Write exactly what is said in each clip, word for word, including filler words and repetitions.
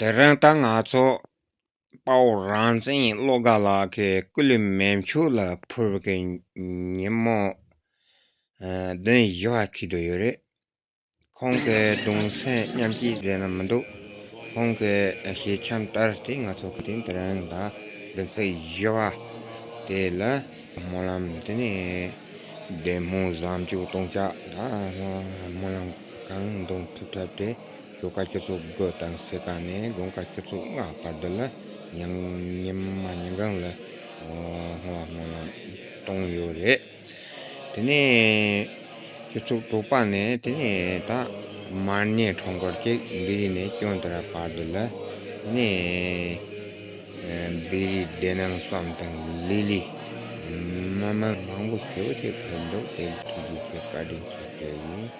དེ་རིང་ད་ང་ཚོ་དཔའ་བོ་རང་བཙན་བློ་དགའ་ལགས་ཀྱི་སྐུ་ལུས་མེ་མཆོད་ལ་ཕུལ་བའི་ཉིན་མོ་ཨ་བདུན་བཞི་པ་འཁེལ་འགྲོ་ཡོད་རེད། ཁོང་གི་གདུང་སེམས་མཉམ་སྐྱེད་མཛད་ན་མི་འདུག་ཁོང་གི་ཞལ་ཆེམས་ལྟར་ཏེ་ང་ཚོ་གི་དེ་དེ་རིང་ད་བདུན་ཚིགས་བཞི་པ་དེ་ལ་སྨོན་ལམ་དེ་ནས་བདེ་སྨོན་བཟང་སྤྱོད་གཏོང་ཕྱག་ད་སྨོན་ལམ་གང་འདོན་ཐུབ་ཐབས་དེ་ཞོགས་ཀ་ཆུ་ཚོད་དགུ་དང་ཕྱེད་ཀ་ནས་དགོང་ཁ་ཆུ་ཚོད་ལྔ་བར་དུ་ལ་ཉིན་ཉི་མ་ཉིན་གང་ལ་སྔོན་ལ་སྨོན་ལམ་གཏོང་ཡོད་རེད། དེ་ནས་ཆུ་ཚོད་དྲུག་པ་ནས་དེ་ནས་ད་མར་ཉེ་ཁྲོམ་སྐོར་གཅིག་བི་རི་ནས་སྐྱོན་དེ་ར་བར་དུ་ལ་དེ་ནས་བི་རི་བདེ་སྣང་བསམ་དང་ལི་ལི་མི་མང་མང་པོ་ཞེ་པོ་ཅིག་ཕེབས་འདུག་དེ་ལ་ཐུགས་རྗེ་ཆེ་བཀའ་དྲིན་ཆེ་ཞུ་ཡ་ཡིན།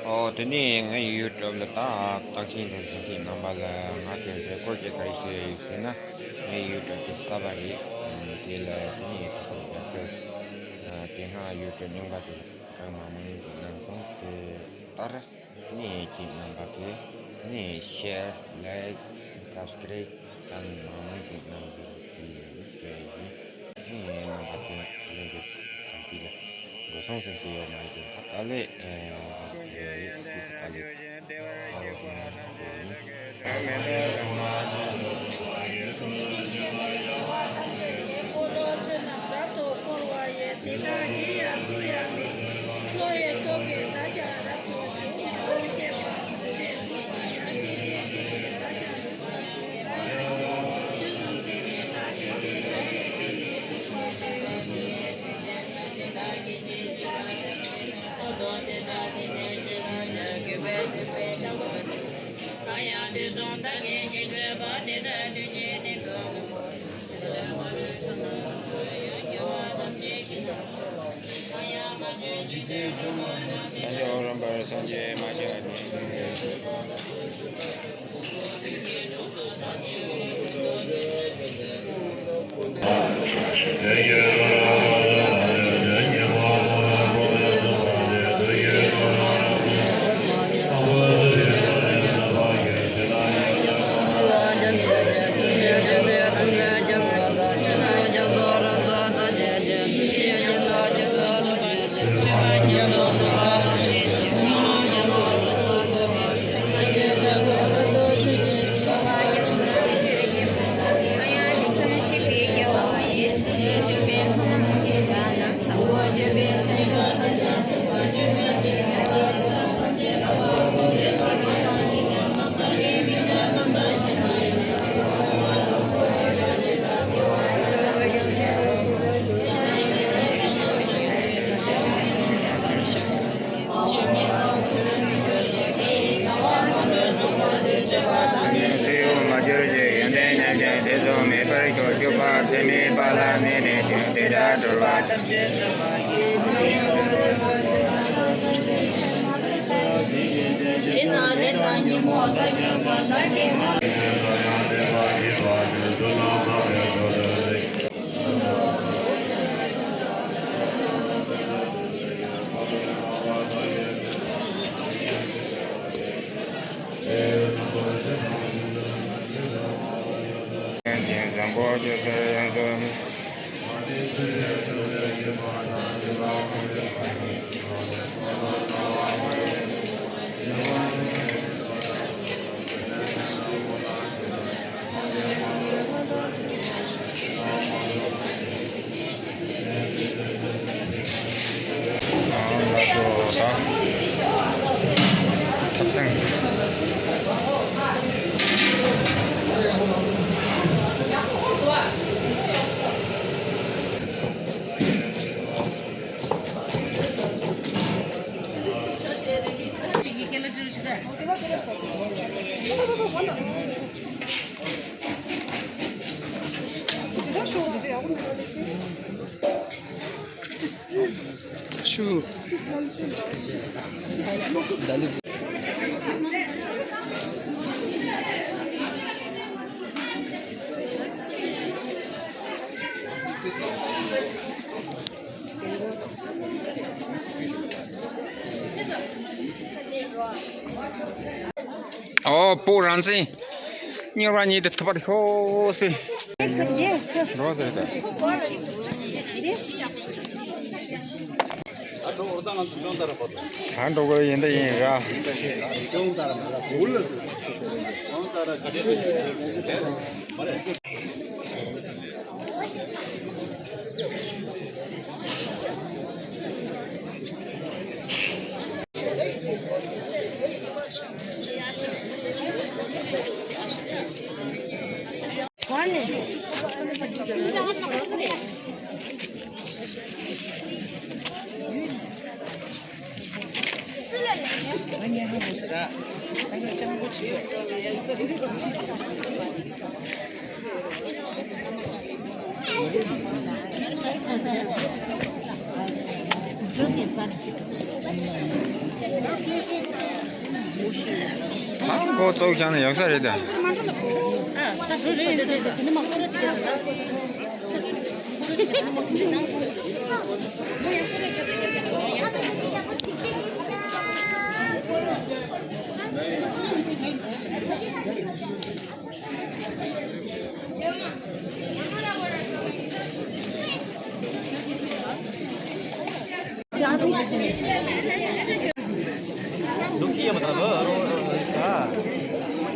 ཨོ་དེ་ནས་ངའི་ཡུ་ཊུབ་ལ་ད་ལྟ་མཁན་དང་གཟིགས་མཁན་རྣམ་པ་ལ་ང་གི་རེ་སྐུལ་ཅིག་ག་རེ་ཞུ་ཡ་ཡོད་ཟེར་ན། ངའི་ཡུ་ཊུབ་དེ་གསར་པ་རེད། དེ་ལ་དེ་ནས་ཐུགས་ཁུར་རྒྱབ་སྐྱོར། དེ་སྔ་ཡུ་ཊུབ་རྙིང་པ་དེ་གང་མང་མང་ཡིན་གྱི་གནང་སོང་། དེ་ལྟར་ནས་ཁྱེད་རྣམ་པ་གིས་ནས་ཤེར་ལའིཀ་སབ་སི་ཀ་རེབ་གང་མང་མང་ཞིག་གནང་རོགས་ཞུ་ཡི་ཞུ་ཡི་ཡིན། ནས་རྣམ་པ་དེ་ལས་འགུལ་དམ་སྤྱི་ལ་འགྲོ་སོང་ཟིན་གྱི་ཡོད་མ་ཡིན་ད་དཀའ་ལས་ཡོད་ཡིན་དཀའ་ལས་ད་ཡོད་ཡིན་ཞུ་ཡི། ཚེ་ཡོད་མ་གྱུར་ཅིག་ཡོན་ཏན་རྣམས་ཀྱང་དེ་ཚོ་མེད་པར་ཤོག་སྤྱོད་པ་ཚད་མེད་པ་ལ་གནས་ནས་ཀྱང་དེ་དག་གྲོལ་བ་ཐམས་ཅད་ཨོ་སྤོ་རང་བཙན། གཉེར་བ་ཉིད་དུ་ཐུབ་པར་ཤོག་ཟེར། འགྲོ་ཟེར་ད། ད་འགྲོ་དགོས་ཡིན་ད་ཡིན་ར། ཨ་མགོ་བཙུགས་བཞག་ན་ཡག་ས་རེད་ད། दुखी है मतलब, रो, रो, हाँ।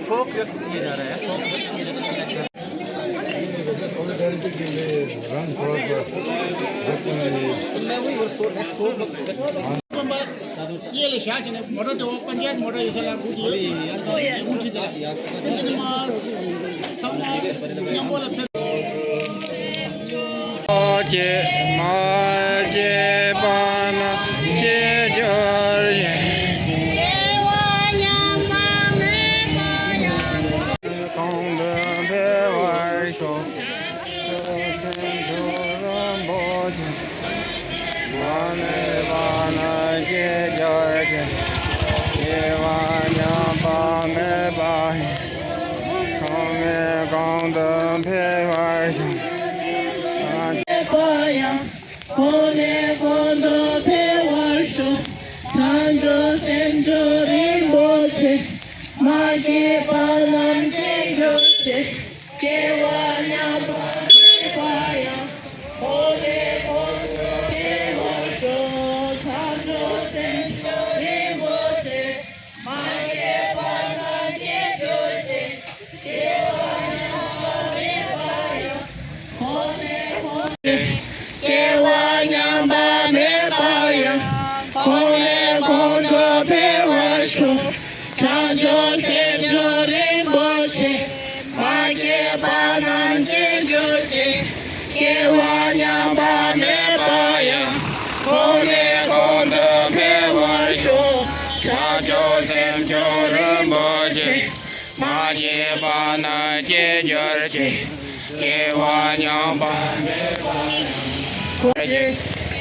शौक व्यक्त किए जा रहे हैं, शौक व्यक्त किए जा रहे हैं। Solidarity के लिए रंग थोड़ा सा बदलना चाहिए। मैं वही और शोर, शोर मत ཡེ་ལ་བཞག་བྱས་ནས་མོ་ཊ་དེ་འོག་པན་ཅ་ཡད་མོ་ཊ་ཡོད་ས་ལ་སྒུག་གི་ཡོད། དེ་ཁུངས་ཁྲིད་དེ་ལ་ཡ། དེ་ཚང་མ་ཚང་མ་མཉམ་པོ་ལ་ཕེབས། མ་སྐྱེས་པ་རྣམས་སྐྱེ་གྱུར་ཅིག་གོང་དུ་འཕེལ་བར་ཤོག་སེམས་མཆོག་རིན་པོ་ཆེ། མ་སྐྱེས་པ་རྣམས་སྐྱེ་གྱུར་ཅིག་སྐྱེས་པ་ཉམས་པ་མེད་པ་ཡི། གོང་ནས་གོང་དུ་འཕེལ་བར་ཤོག་མ་སྐྱེས་པ་ཡང་། གོང་ནས་གོང་དུ་འཕེལ་བར་ཤོག་བྱང་ཆུབ་སེམས་མཆོག་རིན་པོ་ཆེ། མ་སྐྱེས་པ་རྣམས་སྐྱེ་གྱུར་ཅིག་སྐྱེས་པ་ཉམས་པ་མེད་པ་ཡང་། གོང་ནས་གོང་དུ་འཕེལ་བར་ཤོག་བྱང་ཆུབ་སེམས་མཆོག་རིན་པོ་ཆེ། མ་སྐྱེས་པ་རྣམས་སྐྱེ་གྱུར་ཅིག་སྐྱེས་པ་ཉམས་པ་མེད་པ་ཡང་། གོང་ནས་གོང་དུ། སྐྱེས་པ་ཉམས་པ་མེད་པ་ཡང་། གོང་ནས་གོང་དུ་འཕེལ་བར་ཤོག་བྱང་ཆུབ་སེམས་མཆོག་རིན་པོ་ཆེ། མ་སྐྱེས་པ་རྣམས་སྐྱེ་གྱུར་ཅིག་སྐྱེས་པ་ཉམས་པ་མེད་པ་ཡང་། གོང་ནས་གོང་དུ་འཕེལ་བར་ཤོག་བྱང་ཆུབ་སེམས་མཆོག་རིན་པོ་ཆེ། མ་སྐྱེས་པ་རྣམས་སྐྱེ་གྱུར་ཅིག་སྐྱེས་པ་ཉམས་པ་མེད་པ་ཡང་།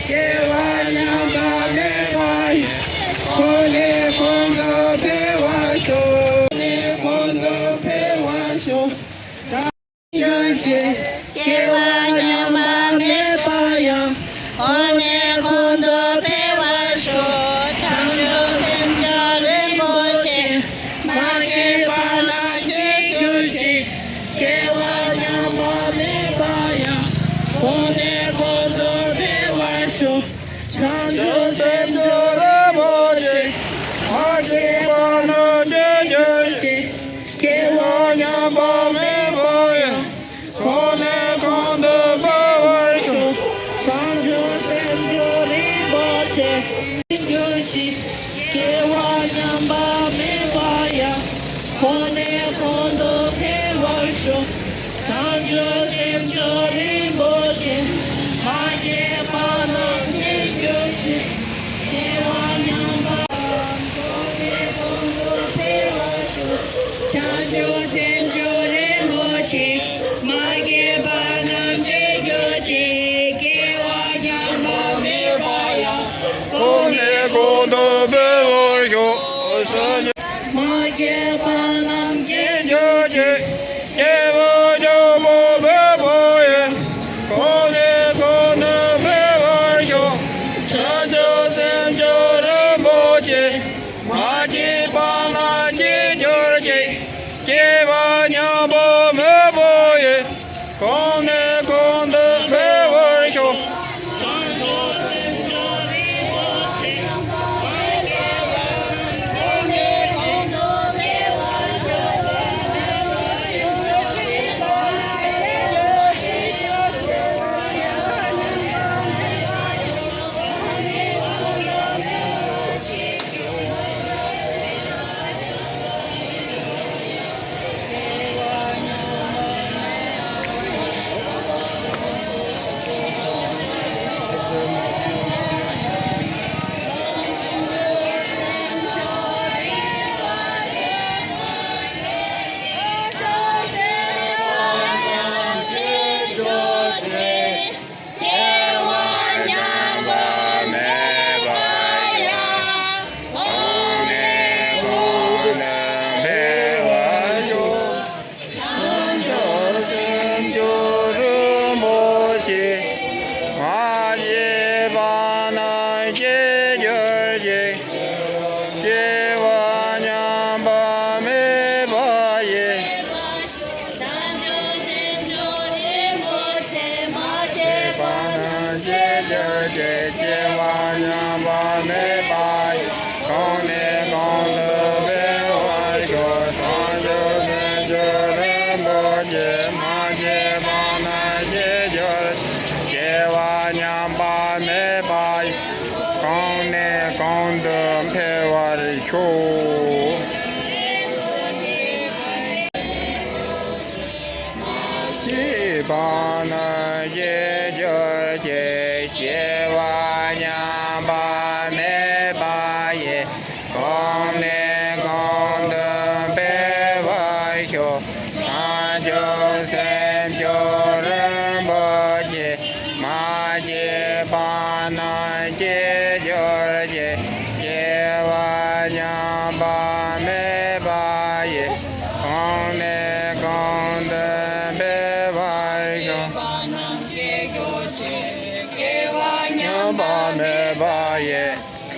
སྐྱེས་པ་ཉམས་པ་མེད་པ་ཡང་། གོང་ནས་གོང་དུ་འཕེལ་བར་ཤོག་གོང་ནས་གོང་དུ་འཕེལ་བར་ཤོག་གྱུར་ཅིག་སྐྱེས་པ་ཉམས་པ་མེད་པ་ཡང་། གོང་ནས་གོང་དུ་འཕེལ་བར་ཤོག་བྱང་ཆུབ་སེམས་མཆོག་རིན་པོ་ཆེ། མ་སྐྱེས་པ་རྣམས་སྐྱེ་གྱུར་ཅིག་སྐྱེས་པ་ཉམས་པ་མེད་པ་ཡང་། གོང་ནས་གོང་དུ་འཕེལ་བར་ཤོག་བྱང་ཆུབ་སེམས་མཆོག་རིན་པོ་ཆེ། མ་སྐྱེས་པ་རྣམས་སྐྱེ་གྱུར་ཅིག་སྐྱེས་པ་ཉམས་པ་མེད་པ་ཡང་། གོང་ནས་གོང་དུ་འཕེལ་བར་ཤོག་བྱང་ཆུབ་སེམས་མཆོག་རིན་པོ་ཆེ། གྱུར་ཅིག་སྐྱེས་པ་ཉམས་པ་མེད་པ་ཡང་། གོང་ནས་གོང་དུ་འཕེལ་བར་ཤོག་བྱང་ཆུབ་སེམས་མཆོག་རིན་པོ་ཆེ། མ་སྐྱེས་པ་རྣམས་སྐྱེ་གྱུར་ཅིག་སྐྱེས་པ་ཉམས་པ། གོང་ནས་གོང་དུ་འཕེལ་བར་ཤོག་བྱང་ཆུབ་སེམས་མཆོག་རིན་པོ་ཆེ། མ་སྐྱེས་པ་རྣམས་སྐྱེ་གྱུར་ཅིག་སྐྱེས་པ་ཉམས་པ་མེད་པ་ཡང་། གོང་ནས་གོང་དུ་འཕེལ་བར་ཤོག་མ་སྐྱེས་པ་རྣམས་སྐྱེ་གྱུར་ཅིག་སྐྱེས་པ་ཉམས་པ་མེད་པ་ཡང་། གོང་ནས་གོང་དུ་འཕེལ་བར་ཤོག་བྱང་ཆུབ་སེམས་མཆོག་རིན་པོ་ཆེ། མ་སྐྱེས་པ་རྣམས་སྐྱེ་གྱུར་ཅིག་སྐྱེ་བ་ཉམས་པ་མེད་པ་ཡི། གོང་ནས་གོང་དུ་འཕེལ་བར་ཤོག། སྐྱེ་བ་ཉམས་པ་མེད་པ་ཡི། གོང་ནས་གོང་དུ་འཕེལ་བར་ཤོག། བྱང་ཆུབ་སེམས་མཆོག་རིན་པོ་ཆེ། མ་སྐྱེས་པ་རྣམས་སྐྱེ་གྱུར་ཅིག། སྐྱེ་བ་ཉམས་པ་མེད་པ་ཡི། བྱང་ཆུབ་སེམས་མཆོག་རིན་པོ་ཆེ། མ་སྐྱེས་པ་རྣམས་སྐྱེ་གྱུར་ཅིག། སྐྱེ་བ་ཉམས་པ་མེད་པ་ཡི། གོང་ནས་གོང་དུ་འཕེལ་བར་ཤོག། བྱང་ཆུབ་སེམས་མཆོག་རིན་པོ་ཆེ། མ་སྐྱེས་པ་རྣམས་སྐྱེ་གྱུར་ཅིག། སྐྱེ་བ་ཉམས་པ་མེད་པ་ཡི། གོང་ནས་གོང་དུ་འཕེལ་བར་ཤོག། སྐྱེས་པ་རྣམས་སྐྱེ་གྱུར་ཅིག། སྐྱེ་བ་ཉམས་པ་མེད་པ་ཡི། གོང་ནས་གོང་དུ་འཕེལ་བར་ཤོག། བྱང་ཆུབ་སེམས་མཆོག་རིན་པོ་ཆེ། མ་སྐྱེས་པ་རྣམས་སྐྱེ་གྱུར་ཅིག། སྐྱེ་བ་ཉམས་པ་མེད་པ་ཡི། གོང་ནས་གོང་དུ་འཕེལ་བར་ཤོག། སྐྱེ་བ་ཉམས་པ་མེད་པ་ཡི།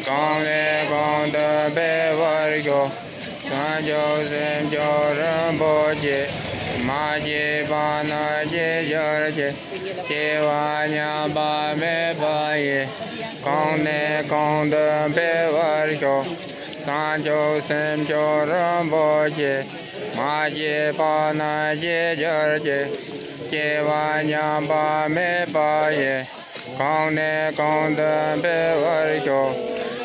གོང་ནས་གོང་དུ་འཕེལ་བར་ཤོག། བྱང་ཆུབ་སེམས་མཆོག་རིན་པོ་ཆེ། མ་སྐྱེས་པ་རྣམས་སྐྱེ་གྱུར་ཅིག། སྐྱེ་བ་ཉམས་པ་མེད་པ་ཡི། གོང་ནས་གོང་དུ་འཕེལ་བར་ཤོག། བྱང་ཆུབ་སེམས་མཆོག་རིན་པོ་ཆེ། མ་སྐྱེས་པ་རྣམས་སྐྱེ་གྱུར་ཅིག། སྐྱེ་བ་ཉམས་པ་མེད་པ་ཡི། གོང་ནས་གོང་དུ་འཕེལ་བར་ཤོག།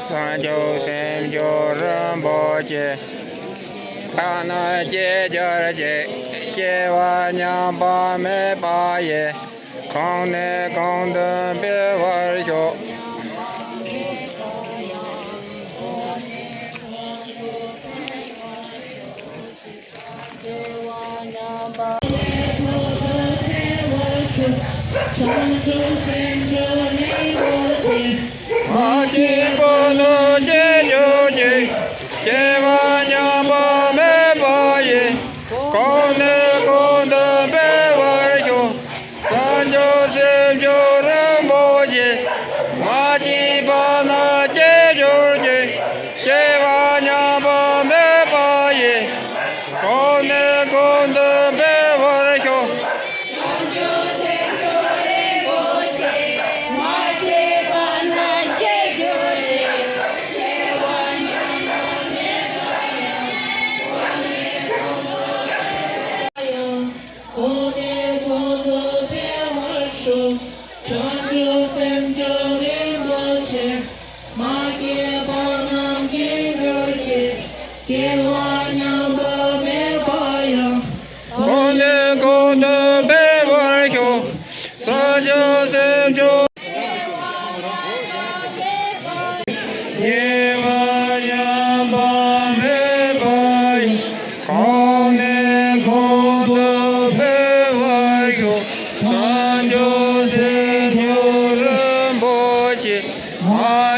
བྱང་ཆུབ་སེམས་མཆོག་རིན་པོ་ཆེ། པ་རྣམས་སྐྱེ་གྱུར་ཅིག། སྐྱེ་བ་ཉམས་པ་མེད་པ་ཡི། གོང་ནས་གོང་དུ་འཕེལ་བར་ཤོག། མ་སྐྱེས་པ་རྣམས་སྐྱེ་གྱུར་ཅིག། སྐྱེ་བ་ཉམས་པ་མེད་པ་ཡི། གོང་ནས་གོང་དུ་འཕེལ་བར་ཤོག། བྱང་ཆུབ་སེམས་མཆོག་རིན་པོ་ཆེ། མ་སྐྱེས་པ་རྣམས་སྐྱེ་གྱུར་ཅིག། སྐྱེ་བ་ཉམས་པ་མེད་པ་ཡི། གོང་ནས་གོང་དུ་འཕེལ་བར་ཤོག། བྱང་ཆུབ་སེམས་མཆོག་རིན་པོ་ཆེ། མ་སྐྱེས་པ་རྣམས་སྐྱེ་གྱུར་ཅིག། སྐྱེ་བ་ཉམས་པ་མེད་པ་ཡི། གོང་ནས་གོང་དུ་འཕེལ་བར་ཤོག། གོང་ནས་གོང་དུ་འཕེལ་བར་ཤོག། བྱང་ཆུབ་སེམས་མཆོག་རིན་པོ་ཆེ། མ་སྐྱེས་པ་རྣམས་སྐྱེ་གྱུར་ཅིག། སྐྱེ་བ་ཉམས་པ་མེད་པ་ཡང་། གོང་ནས་གོང་དུ་འཕེལ་བར་ཤོག། བྱང་ཆུབ་སེམས་མཆོག། སྐྱེ་བ་ཉམས་པ་མེད་པ་ཡི། གོང་ནས་གོང་དུ་འཕེལ་བར་ཤོག། བྱང་ཆུབ་སེམས་མཆོག་རིན་པོ་ཆེ། མ་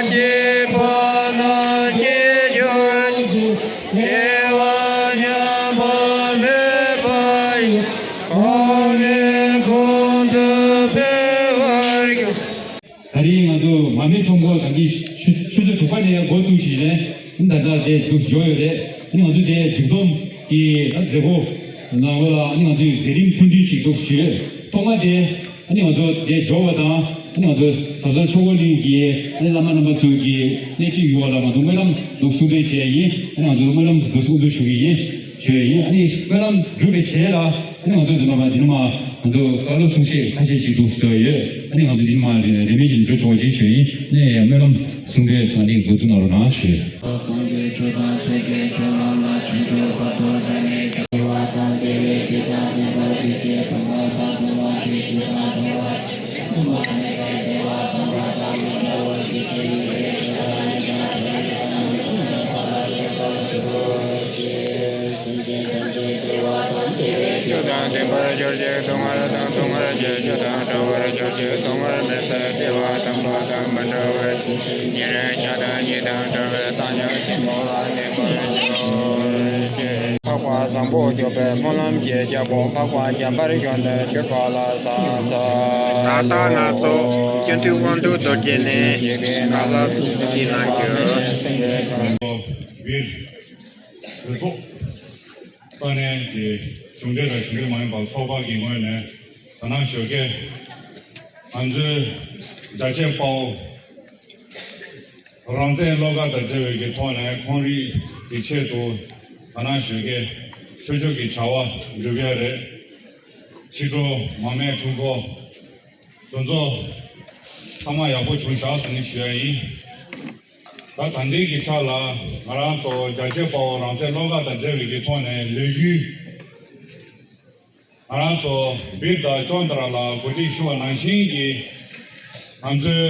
སྐྱེས་པ་རྣམས་སྐྱེ་གྱུར་ཅིག། སྐྱེ་བ་ཉམས་པ་མེད་པ་ཡི། གོང་ནས་གོང་དུ་འཕེལ་བར་ཤོག། ད་རིང་ང་ཚོ་མར་མེ་ཁྲོམ་སྐོར་གངས་ཀྱི་ཆུ་ཆུ་ཚོད་དྲུག་པ་ནས་འགོ་བཙུགས་ཤིག་རེད། ད་ལྟ་དེ་འདུག་ཡོད་ཡོད་རེད། ཨ་ནི་ང་ཚོ་དེ་མཇུག་སྡོམ་ གི་ཨ་མཛད་སྒོ་ནང་ལ་ཨ་ནི་ང་ཚོས་མཛད་རིམ་ཐུང་ཐུང་ཅིག་འདུག་ཞུས། ཐོག་མ་དེ་ཨ་ནི་ང་ཚོ་དེ་འབྱོར་བ་དང་ཨ་ནི་ང་ཚོ་ཟབ་གསང་ཆོས་འཁོར་གླིང་གི་ཨ་ནི་བླ་མ་རྣམ་པ་ཚོ་གིས་གནས་བཅུ་ཡུལ་བ་ལ་ང་ཚོ་སྨོན་ལམ་འདུག་གསུང་འདོན་བྱས་ཡིན། ཨ་ནི་ང་ཚོ་སྨོན་ལམ་འདུག་གསུང་འདོན་ཞུ་གི་ཡིན། ཞུ་ཡིན། ཨ་ནི་སྨོན་ལམ་གྲུབ་པའི་རྗེས་ལ་ཨ་ནི་ང་ཚོ་འདི་ནང་མ་འདི་ནང་མ་ང་ཚོ་བཀའ་སློབ་གསུང་བཤད་ཁ་ཤས་ཤིག་འདུག་ཟེར་ཡོད། ཨ་ནི་ང་ཚོ་འདི་ནང་མ་རེ་རེ་མིན་བཞིན་འགྲོ་ཆོག་པ་ཅིག་ཞུ་ཡིན། ཨ་ནི་སྨོན་ལམ་གསུང་འདོན་ཚང་ནི་འགོ་འཛུགས་གནང་རོགས་གནང་ཞུ། ཆོས་དང་ལྡན་པར་གྱུར་ཅིག་སྡུག་བསྔལ་དང་སྡུག་བསྔལ་གྱི་ཆོས་དང་བྲལ་བར་གྱུར་ཅིག་སྡུག་བསྔལ་མེད་པའི་བདེ་བ་དམ་པ་དང་མི་འབྲལ་བའི་ཆོས་ཉིད་རེ་ཆགས་སྡང་གཉིས་དང་བྲལ་བའི་བཏང་སྙོམས་ཆེན་པོ་ལ་གནས་པར་གྱུར་ཅིག་འཕགས་པ་བཟང་པོ་སྐྱོབ་པའི་སྨོན་ལམ་གྱི་རྒྱལ་པོ་འཕགས་པ་འཇམ་དཔལ་དབྱངས་ལྡན་གྱི་བཀའ་ལ་བཟང་ཚ། ད་ལྟ་ང་ཚོ་སྤྱི་འཐུས་དབང་འདུས་རྡོ་རྗེ་ནས་བཀའ་སློབ་ཞུ་གནང་རྒྱུ། བོད་ཚོགས་ས་གནས་ཀྱི་གཞུང་འབྲེལ་དང་གཞུང་འབྲེལ་མ་ཡིན་པ་ཚོགས་པ་གི་ངོས་ནས་དོ་སྣང་ཞུ་གེ། ང་ཚོའི་རྒྱལ་གཅེས་དཔའ་བོ་རང་བཙན་བློ་དགའ་དང་འབྲེལ་བའི་གི་ཐོག་ནས་ཁོང་རིགས་ཀྱི་ཆེད་དུ་དོ་སྣང་ཞུ་གེ། ཆོས་ཕྱོགས་ཀྱི་བྱ་བ་སྒྲུབ་ཡ་རེད། ཕྱི་དྲོ་མ་སྨད་ཕྲུག་གུ་དེ་ཚོ་ཚང་མ་ཡག་པོ་བྱུང་ཤག་ཟེར་ནས་ཞུ་ཡ་ཡིན། ད་ད་ལྟའི་གི་ཆ་ལ་ང་རང་ཚོ་རྒྱལ་གཅེས་དཔའ་བོ་རང་བཙན་བློ་དགའ་དང་འབྲེལ་བའི་གི་ཐོག་ནས་ལས་འགུལ་ང་རང་ཚོ་སྦིར་དང་ཅོན་ཏ་ར་ལ་གོ་སྒྲིག་ཞུ་བ་ནང་བཞིན་གྱི་ང་ཚོའི་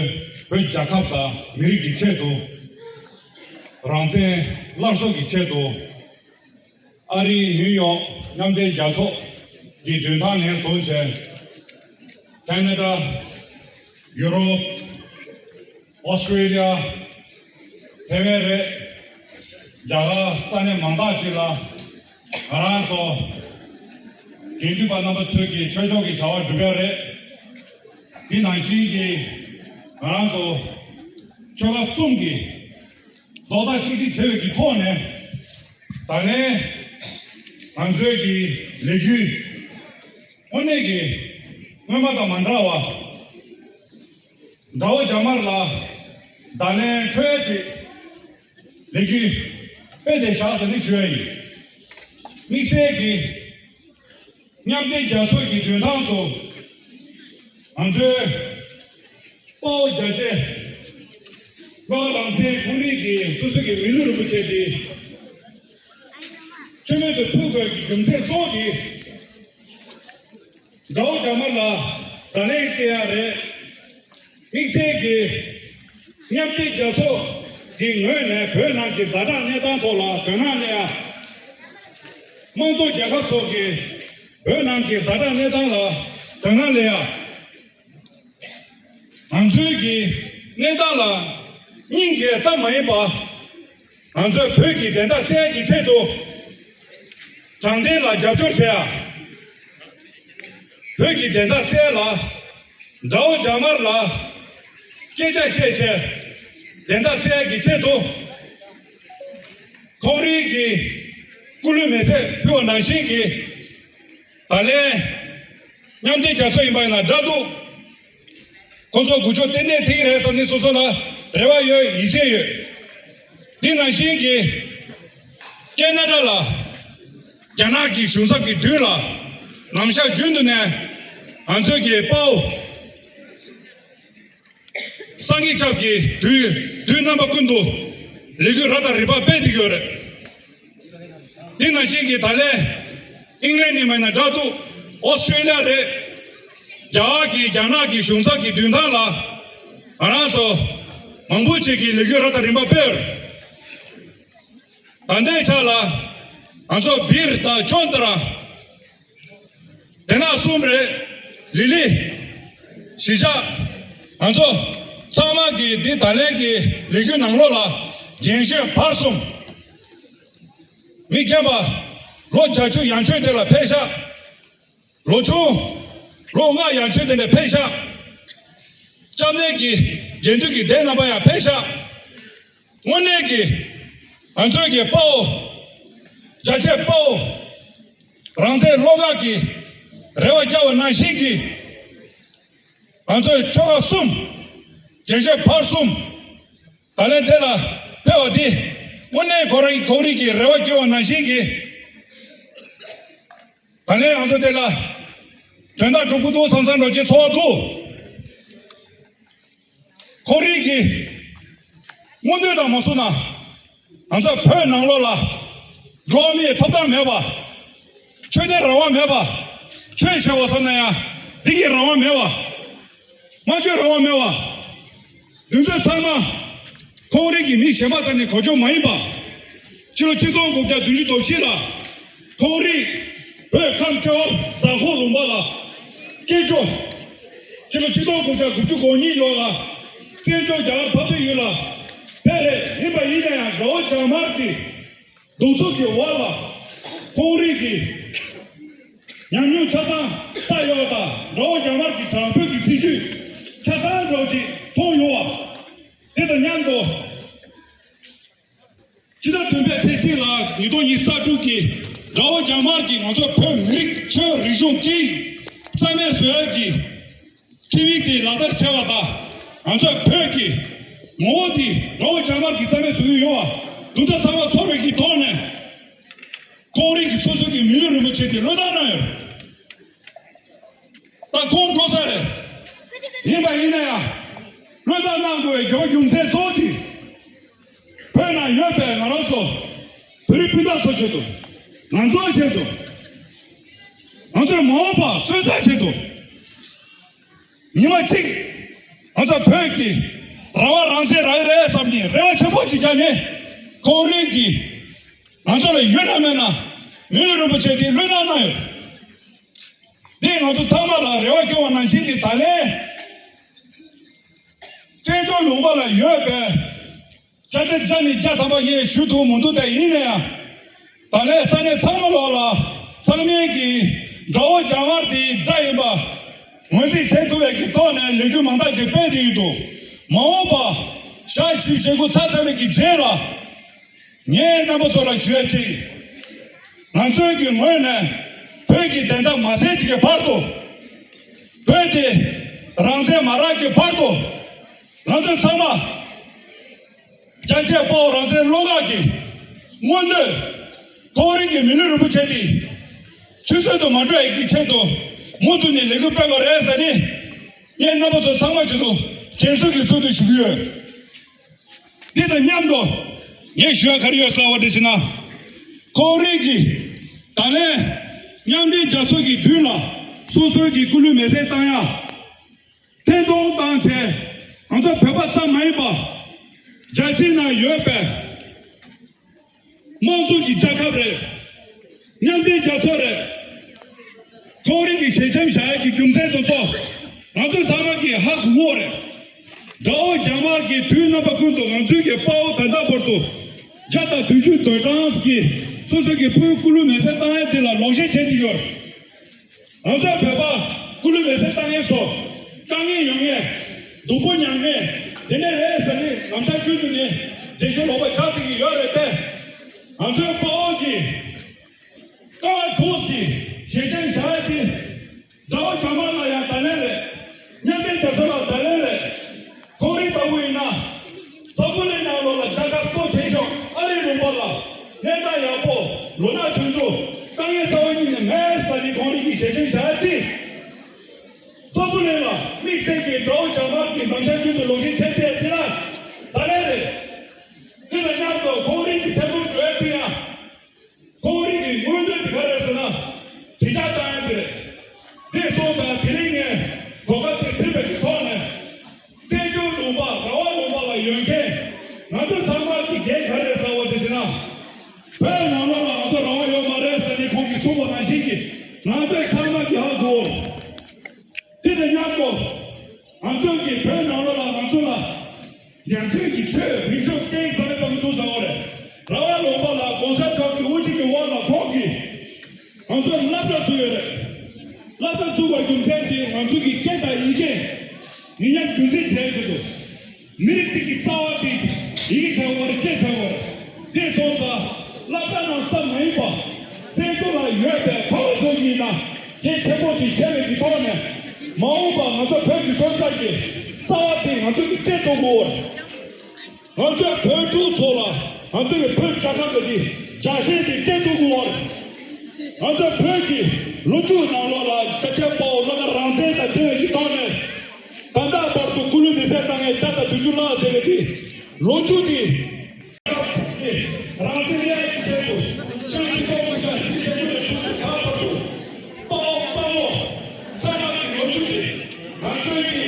བོད་རྒྱལ་ཁབ་དང་མི་རིགས་ཀྱི་ཆེད་དུ་རང་བཙན་སླར་གསོ་གི་ཆེད་དུ། ཨ་རིའི་ནིའུ་ཡོག་མཉམ་འབྲེལ་རྒྱལ་ཚོགས་ཀྱི་མདུན་ཐང་ནས་བཟུང་བྱས། ཁེ་ན་ཌ། ཡུ་རོབ། ཨོ་སི་ཀྲེ་ལི་ཡ། ཐེ་ཝན་རེད། རྒྱ་གར་ས་གནས་མང་དག་ཅིག་ལ་ང་རང་ཚོ་དགེ་འདུན་པ་རྣམ་པ་ཚོས་ཀྱི་ཆོས་ཕྱོགས་ཀྱི་བྱ་བ་སྒྲུབ་ཡ་རེད། འདི་ནང་བཞིན་གྱི་ང་རང་ཚོ་ཆོལ་ཁ་གསུམ་གྱི་རྡོག་རྩ་གཅིག་སྒྲིལ་བྱེད་པའི་གི་ཐོག་ནས་ད་ལན་ང་ཚོའི་གི་ལས་འགུལ་དངོས་གནས་ཀྱི་སྔོན་མ་དང་མ་འདྲ་བ། དགྲ་བོ་རྒྱ་དམར་ལ་ད་ལན་འཕྲོད་ཡ་ཅིག་ལས་འགུལ་སྤེལ་བསྡད་བཞག་ཟེར་ནས་ཞུ་ཡ་ཡིན། དམིགས་བསལ་གྱི་མཉམ་འབྲེལ་རྒྱལ་ཚོགས་ཀྱི་མདུན་ཐང་དུ་ང་ཚོའི་དཔའ་བོ་རྒྱལ་གཅེས་བློ་དགའ་རང་བཙན་ཁོང་རང་གི་སོ་སོ་གི་མི་ལུས་རིན་པོ་ཆེ་དེ་མཆོད་མེ་དུ་ཕུལ་དགོས་ཀྱི་རྒྱུ་མཚན་སོགས་ཀྱིས། དགྲ་བོ་རྒྱ་དམར་ལ་བརྡ་ལན་སྤྲད་ཡ་རེད། དམིགས་བསལ་གྱིས་མཉམ་འབྲེལ་རྒྱལ་ཚོགས་ཀྱི་ངོས་ནས་བོད་ནང་གི་ཛ་དྲག་གནས་སྟངས་ཐོག་ལ་དོ་སྣང་སླེབས་ཡ། དམངས་གཙོ་རྒྱལ་ཁབ་སོགས་ཀྱི་བོད་ནང་གི་ཛ་དྲག་གནས་སྟངས་ལ་དོ་སྣང་སླེབས་ཡ། ང་ཚོའི་གི་གནས་སྟངས་ལ་སྙིང་རྗེ་ཙམ་མ་ཡིན་པ། ང་ཚོས་བོད་ཀྱི་བདེན་མཐའ་གསལ་གྱི་ཆེད་དུ། དྲང་བདེན་ལ་རྒྱབ་སྐྱོར་བྱེད་ཡ། བོད་ཀྱི་བདེན་མཐའ་གསལ་ལ། དགྲ་བོ་རྒྱ་དམར་ལ། སྐད་ཆ་བཤད་བྱས། བདེན་མཐའ་གསལ་གྱི་ཆེད་དུ། ཁོང་རང་གི་སྐུ་ལུས་མེ་སྲེག་ཕུལ་བ་ནང་བཞིན་གྱི། ད་ལན། མཉམ་འབྲེལ་རྒྱལ་ཚོགས་ཡིན་པ་ཡིན་ན་འདྲ་འདུག་ཁོང་ཚོ་འགུལ་སྐྱོད་ཏན་ཏན་ཐེངས་རེད་བསམ་ནས་སོ་སོ་ལ་རེ་བ་ཡོད། ཡིད་ཆེས་ཡོད། འདི་ནང་བཞིན་གྱི་ཀེ་ན་ཌ་ལ་རྒྱ་ནག་གི་གཞུང་ཚབ་ཀྱི་མདུན་ལ་ནམ་ཞག་རྒྱུན་དུ་ནས་ང་ཚོས་ཀྱི་དཔའ་བོ་སངས་རྒྱས་སྐྱབས་ཀྱི་དུས་དུས་རྣམ་པ་ཀུན་ཏུ་ལས་འགུལ་རབ་དང་རིམ་པ་སྤེལ་བསྡད་ཡོད་རེད། འདི་ནང་བཞིན་གྱི་ད་ལན་ཨིང་ལན་ནས་མ་ཡིན་ན་འདྲ་འདུག་ཨོ་སི་ཀྲེ་ལི་ཡ་རེད། རྒྱ་གར་གྱི་རྒྱ་ནག་གི་གཞུང་ཚབ་ཀྱི་མདུན་ཐང་ལ་ང་རང་ཚོ་མང་པོ་ཅིག་གིས་ལས་འགུལ་རབ་དང་རིམ་པ་སྤེལ། ད་ལྟའི་ཆ་ལ་ང་ཚོ་སྦིར་དང་ཅོན་ཏ་ར། དེ་ན་གསུམ་རེད། ལི་ལི། གཞིས་ཆགས། ང་ཚོ་ཚང་མ་གིས་འདི་ད་ལན་གྱི་ལས་འགུལ་ནང་ལོགས་ལ་རྒན་གཞོན་བར་གསུམ། མི་རྒན་པ་ལོ་བརྒྱད་ཅུ་ཡན་ཆོད་དེ་ལ་ཕེབས་ཤག་ལོ་ཆུང་ལོ་ལྔ་ཡན་ཆོད་དེ་ནས་ཕེབས་ཤག་སྐྱབས་གནས་ཀྱི་དགེ་འདུན་གྱི་སྡེ་རྣམ་པ་ཡང་ཕེབས་ཤག་དངོས་གནས་ཀྱི་ང་ཚོའི་གི་དཔའ་བོ་ རྒྱ་ཆེ་དཔའ་བོ་རང་བཙན་བློ་དགའ་གི་རེ་བ་བསྐྱངས་པ་ནང་བཞིན་གྱི། ང་ཚོས་ཆོལ་ཁ་གསུམ། རྒྱལ་གཞིས་བར་གསུམ། ད་ལན་དེ་ལ་ཕེབས་པ་འདི་དངོས་གནས་ཁོ་རང་གི་ཁོང་རང་གི་རེ་བ་བསྐྱངས་པ་ནང་བཞིན་གྱི། ད་ལན་ང་ཚོ་དེ་ལ་དོན་དག་སྒྲུབ་ཀྱི་འདུག་བསམ་བསམ་འདྲ་ཅིག་ཚོར་བ་འདུག་ཁོང་རང་གི་མངོན་འདོད་དང་མ་བསུ་ན། ང་ཚོ་བོད་ནང་ལོགས་ལ་འགྲོ་བ་མིའི་ཐོབ་ཐང་མེད་པ། ཆོས་དད་རང་དབང་མེད་པ། ཆོས་བྱེད་དགོས་བསམ་ན་ཡང་འདི་གི་རང་དབང་མེད་པ། སྨྲ་བརྗོད་རང་དབང་མེད་པ། འདི་ཚོ་ཚང་མ་ཁོང་རང་གི་མི་གཞན་པ་རྩ་ནས་གོ་ཆོད་མ་ཡིན་པ། ཕྱི་ལོ་ཆིག་སྟོང་དགུ་བརྒྱ་བདུན་ཅུ་དོན་བཞི་ལ་ཁོང་རང་བོད་ཁམས་ཕྱོགས་བཟའ་འཁོར་ལུང་པ་ལ་སྐྱེས་ཆོག་ཕྱི་ལོ་ཆིག་སྟོང་དགུ་བརྒྱ་དགུ་བཅུ་གོ་གཉིས་ལོ་ལ་བཙན་བྱོལ་རྒྱ་གར་འཕགས་པའི་ཡུལ་ལ་ཕེབས་རེད། ཡིན་པ་ཡིན་ན་ཡང་དགྲ་བོ་རྒྱ་དམར་གྱི་གདུག་རྩུབ་ཀྱི་འོག་ལ་ཁོང་རང་གི་ཉམས་མྱོང་ཆ་ཚང་བསགས་ཡོད་པ་དང་། དགྲ་བོ་རྒྱ་དམར་གྱི་དྲག་པོའི་གི་སྲིད་བྱུས་ཆ་ཚང་འདྲ་བོ་ཞིག་མཐོང་ཡོད་པ། དེ་དང་མཉམ་དུ་ཕྱི་ཟླ་བདུན་པའི་ཚེས་གཅིག་ལ་ཉིས་སྟོང་ཉི་ཤུ་རྩ་དྲུག་གི་དགྲ་བོ་རྒྱ་དམར་གྱིས་ང་ཚོ་བོད་མི་རིགས་ཆོས་རིག་གཞུང་གི་རྩ་མེད་བཟོ་ཡག་གི་ཁྲིམས་ཡིག་དེ་ལག་བསྟར་བྱས་པ་དང་། ང་ཚོའི་བོད་ཀྱི་ངོ་བོ་དེ་དགྲ་བོ་རྒྱ་དམར་གྱིས་རྩ་མེད་བཟོ་གི་ཡོད་པ། དེ་དག་ཚང་མ་ཚོར་བའི་གི་ཐོག་ནས་ཁོང་རང་གིས་སོ་སོ་གི་མི་ལུས་རིན་པོ་ཆེ་དེ་བློས་བཏང་གནང་ཡོད། ད་ཁོང་འགྲོ་ས་རེད། ཡིན་པ་ཡིན་ན་ཡང་བློས་བཏང་གནང་དགོས་པའི་དགོས་པ་རྒྱུ་མཚན་གཙོ་བོ་དེ། བོད་ནང་ཡོད་པའི་ང་རང་ཚོ་བོད་རིགས་སྤུན་ཟླ་ཚོ་ཆེད་དུ། ང་ཚོའི་ཆེད་དུ། ང་ཚོའི་མ་འོངས་པ་སོན་རྩ་ཆེད་དུ། ཉི་མ་གཅིག་ང་ཚོ་བོད་ཀྱི་རང་དབང་རང་བཙན་རག་གི་རེད་བསམ་ནས་རེ་བ་ཆེན་པོ་ཅིག་བརྒྱབ་ནས། ཁོང་རང་གིས་ང་ཚོ་ལ་ཡོད་ན་མེད་ན་མི་ལུས་རིན་པོ་ཆེ་དེ་བློས་བཏང་གནང་ཡོད། འདི་ང་ཚོ་ཚང་མ་ལ་རེ་བ་སྐྱོང་བ་ནང་བཞིན་གྱི། ད་ལན་བཙན་བྱོལ་ལུང་པ་ལ་ཡོད་པའི་སྐད་ཆ་བརྒྱ་ནས་བརྒྱ་ཐམ་པ་ངས་ཞུ་ཐུབ་མི་འདུག་དེ་ཡིན་ན་ཡང་། ད་ལན་ས་གནས་ཚང་མ་ལོག་ལ་ཚང་མས་ཀྱི་དགྲ་བོ་རྒྱ་དམར་དེའི་དགྲ་ཡིན་པ་ངོས་འཛིན་བྱེད་ཐུབ་པའི་གི་ཐོག་ནས་ལས་འགུལ་མང་དག་ཅིག་སྤེལ་བསྡད་ཡོད་འདུག་མ་འོངས་པ་ཞག་བཞི་བཅུ་ཞེ་དགུ་ཚར་ཚར་བའི་གི་རྗེས་ལ། ངས་རྣམ་པ་ཚོ་ལ་ཞུ་ཡ་གཅིག་ང་ཚོའི་གི་ངོས་ནས་བོད་ཀྱི་བདེན་མཐའ་མ་གསལ་བྱེད་ཀྱི་བར་དུ། བོད་དེ་རང་བཙན་མ་རག་གི་བར་དུ། ང་ཚོ་ཚང་མ་རྒྱལ་གཅེས་དཔའ་བོ་རང་བཙན་བློ་དགའ་གི་མངོན་འདོད། ཁོང་རང་གི་མི་ལུས་རིན་པོ་ཆེ་འདི་ཆུད་ཟོས་དུ་མ་འགྲོ་ཡག་གི་ཆེད་དུ་མུ་མཐུད་ནས་ལས་འགུལ་སྤེལ་དགོས་རེད་ཟེར་ནས། ངས་རྣམ་པ་ཚོ་ཚང་མ་ཆེད་དུ་དྲན་གསོ་གི་ཚུལ་དུ་ཞུ་གི་ཡོད། འདི་དང་མཉམ་དུ་ངས་ཞུ་ཡ་ག་རེ་ཡོད་ཟེར་བ་དེ་བྱས་ན། ཁོང་རང་གིས་ད་ལན་མཉམ་འབྲེལ་རྒྱལ་ཚོགས་ཀྱི་མདུན་ལ་སོ་སོའི་གི་སྐུ་ལུས་མེ་སྲེག་བཏང་ཡ། འཐེན་གཏོང་བཏང་བྱས། ང་ཚོ་བོད་པ་ཙམ་མ་ཡིན་པ། རྒྱལ་སྤྱིའི་ནང་ཡོད་པའི་དམངས་གཙོ་གི་རྒྱལ་ཁབ་རེད། མཉམ་འབྲེལ་རྒྱལ་ཚོགས་རེད། ཁོང་རང་གི་ཞལ་ཆེམས་བཞག་ཡག་གི་རྒྱུ་མཚན་དེ་ཚོ་ང་ཚོ་ཚང་མ་གིས་ཧ་གོ་གི་ཡོད་རེད། དགྲ་བོ་རྒྱ་དམར་གྱིས་དུས་རྣམ་པ་ཀུན་ཏུ་ང་ཚོའི་གི་དཔའ་བོ་ད་ལྟ་བར་དུ་བརྒྱ་དང་བདུན་ཅུ་དོན་གྲངས་ཀྱི་སོ་སོ་གི་ཕུའི་སྐུ་ལུས་མེ་སྲེག་བཏང་ཡ་དེ་ལ་ལོག་བཤད་བྱེད་ཀྱི་ཡོད་རེད། ང་ཚོ་བོད་པ་སྐུ་ལུས་མེ་སྲེག་བཏང་མཁན་ཚོ་དཀའ་ངལ་ཡོང་མཁན། སྡུག་པོ་མྱངས་མཁན་དེ་འདྲ་རེད་ཟེར་ནས་ནམ་ཞག་རྒྱུན་དུ་ནས་འགྲེལ་བཤད་ལོག་པ་རྒྱག་བསྡད་ཀྱི་ཡོད་རེད་དེ། ང་ཚོའི་དཔའ་བོ་གི་དཀའ་ངལ་ཐུག་གི་ཞལ་ཆེམས་བཞག་ཡ་དེ། དགྲ་བོ་རྒྱ་དམར་ལ་ཡང་ད་ལན་རེད། མཉམ་འབྲེལ་རྒྱལ་ཚོགས་ལ་ད་ལན་རེད། ཁོང་རང་ལྟ་བུ་ཡིན་ན། འཛམ་བུ་གླིང་ནང་ལོགས་ལ་རྒྱལ་ཁབ་སྟོབས་ཆེ་ཤོས་ཨ་རི་ལུང་པ་ལ་གནས་སྟངས་ཡག་པོ་ལོ་ན་ཆུང་ཆུང་དཀའ་ངལ་རྩ་བ་ཉིད་ནས་མེད་ཟེར་ནས་ཁོང་རང་གིས་ཞལ་ཆེམས་བཞག་ཡ་དེ། འཛམ་བུ་གླིང་ལ་དམིགས་བསལ་གྱི་དགྲ་བོ་རྒྱ་དམར་གྱི་ནམ་ཞག་རྒྱུན་དུ་ལོག་བཤད་བྱས་ཏེ་དེ་ལ་ད་ལན་རེད། དེ་དང་མཉམ་དུ་ཁོང་རང་གི་ཐད་གཏོང་འགྲོ་ཡ་དེ་ཡང་། ཁོང་རང་གི་མངོན་འདོད་དེ་ག་རེ་རེད་ཟེར་ན། དྲིལ་བསྒྲགས་བཏང་ཡ་དེ་རེད། དེ་སོང་ཙང་དེ་རིང་ངས་གོ་སྐབས་དེ་ཟིན་པའི་གི་ཐོག་ནས། བཙན་བྱོལ་ལུང་པ་རང་དབང་ལུང་པ་ལ་ཡོད་མཁན་ང་ཚོ་ཚང་མ་གི་འགན་ག་རེ་རེད་ཟེར་བ་དེ་བྱས་ན། བོད་ནང་ལོགས་ལ་ང་ཚོ་རང་དབང་ཡོད་མ་རེད་ཟེར་ནས་ཁོང་གིས་གསུངས་པ་ནང་བཞིན་གྱི་ང་ཚོས་ཚང་མ་གིས་ཧ་གོ། དེ་དང་མཉམ་དུ་ང་ཚོ་གི་བོད་ནང་ལོགས་ལ་ང་ཚོ་ལ་ཡང་སྲིད་ཀྱི་ཆོས་རིག་གཞུང་སྐད་ཡིག་ས་མེད་པ་མི་འདུག་ཟེར་བ་རེད། རང་དབང་ལུང་པ་ལ་གོང་ས་མཆོག་གི་དབུ་ཁྲིད་ཀྱི་འོག་ལ་ཁོང་གིས་ང་ཚོར་སློབ་གྲྭ་བཙུགས་ཡོད་རེད། སློབ་གྲྭ་བཙུགས་པའི་རྒྱུ་མཚན་དེ་ང་ཚོ་གི་སྐད་དང་ཡི་གེ་མི་ཉམས་རྒྱུན་འཛིན་བྱེད་ཆེད་དུ། མི་རིགས་གཅིག་གི་རྩ་བ་དེ་ཡི་གེ་བྱ་དགོས་རེད། སྐད་བྱ་དགོས་རེད། དེ་སོང་ཙང་ སློབ་གྲྭ་ནང་ཙམ་མ་ཡིན་པར་བཙན་བྱོལ་ལ་ཡོད་པའི་ཕ་མ་ཚོ་ཡིན་ན་གལ་ཆེན་པོ་ཞིག་བྱས་པའི་གི་ཐོག་ནས། མ་འོངས་པར་ང་ཚོ་བོད་ཀྱི་སྲོལ་རྒྱུན་གྱི་རྩ་བ་དེ་ང་ཚོ་གིས་སྤྲད་ཐུབ་དགོས། ང་ཚོའི་བོད་ཕྲུག་ཚོ་ལ་ང་ཚོ་གི་བོད་རྒྱལ་ཁབ་ཀྱི་རྒྱལ་ཞེན་དེ་སྤྲད་ཐུབ་དགོས། ང་ཚོའི་བོད་ཀྱི་ལོ་རྒྱུས་ནང་ལོགས་ལ་རྒྱལ་གཅེས་དཔའ་བོ་བློ་དགའ་རང་བཙན་དང་འབྲེལ་བའི་གི་ཐོག་ནས། ད་ལྟ་བར་དུ་སྐུ་ལུས་མེ་སྲེག་བཏང་མཁན་བརྒྱ་དང་བདུན་ཅུ་ལྷག་བྱས་པའི་གི་ལོ་རྒྱུས་དེ། རང་བཙན་གཡས་ཀྱི་ཆེད་དུ་སྤྱང་ཀི་ཤོག་གུ་ཤ་ཁྲི་ཆེན་པོ་ལས་ཚུར་དུ་ཁ་བར་དུ་དཔའ་བོ་དཔའ་བོ་ས་ཡ་གི་ལོ་རྒྱུས་ཤིག་ང་ཚོའི་གི་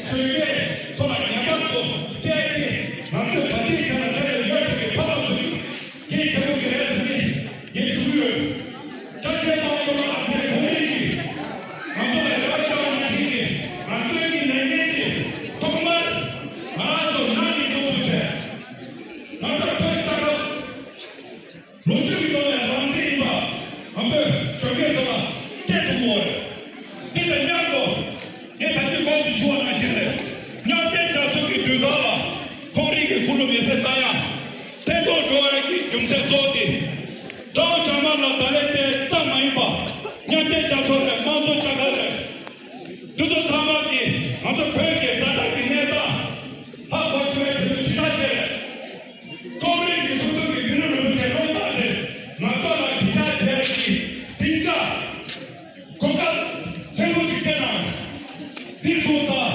གཞོན་སྐྱེས་ཚོ་ལ་ངེས་པར་དུ་སྤྲད་དེ། ང་ཚོས་ག་དུས་བྱས་ན་དེ་ལས་ཡོད་པའི་གི་ཕ་མ་ཚོ་གི་གལ་ཆེན་པོ་གི་རེད་ཟེར་ནས་ངས་ཞུ་གི་ཡོད། ད་ཁྱེད་རང་ཚོ་ལ་ཨ་ཕའི་ཁོར་ཡུག་གི་ང་ཚོ་ལ་རེ་བ་བཅངས་པ་ནང་བཞིན་གྱི་ང་ཚོའི་གི་ལས་འགན་དེ་ཐོག་མར་ང་རང་ཚོ་ནང་གི་འགོ་ཚུགས་བྱས། ང་ཚོ་བོད་རྒྱལ་ཁབ་ལོ་རྒྱུས་ཀྱི་ཐོག་ནས་རང་བཙན་ཡིན་པ་ང་ཚོས་གཞོན་སྐྱེས་ཚོ་ལ་སྐད་དུ་བསྔོ་བ་རེད། འདི་དང་མཉམ་དུ་ངས་ད་ཅི་གོང་དུ་ཞུ་བ་ནང་བཞིན་རེད། མཉམ་འབྲེལ་རྒྱལ་ཚོགས་ཀྱི་མདུན་ཐང་ལ་ཁོང་རང་གི་སྐུ་ལུས་མེ་སྲེག་བཏང་ཡ་ཐེ་གཏོགས་འགྲོ་བའི་གི་རྒྱུ་མཚན་གཙོ་བོ་དེ། དགྲ་བོ་རྒྱ་དམར་ལ་བརྡ་ལན་སྤྲད་ཙམ་མ་ཡིན་པར་མཉམ་འབྲེལ་རྒྱལ་ཚོགས་རེད། དམངས་གཙོ་ཆགས་སྒང་རེད། འདི་ཚོ་ཚང་མ་གིས་ང་ཚོ་བོད་ཀྱི་ཛ་དྲག་གི་གནས་སྟངས་ཧ་གོ་ཆོག་པའི་ཆེད་དུ་དྲིལ་བསྒྲགས་བྱས། ཁོང་རང་གིས་སོ་སོ་གི་མི་ལུས་རིན་པོ་ཆེ་བློས་བཏང་བྱས་ང་ཚོ་ལ་དྲིལ་བསྒྲགས་བྱས་ཀྱི་སྡིངས་ཆ་གོ་སྐབས་ཆེན་པོ་ཅིག་སྤྲད་གནང་། འདི་སོང་ཙང་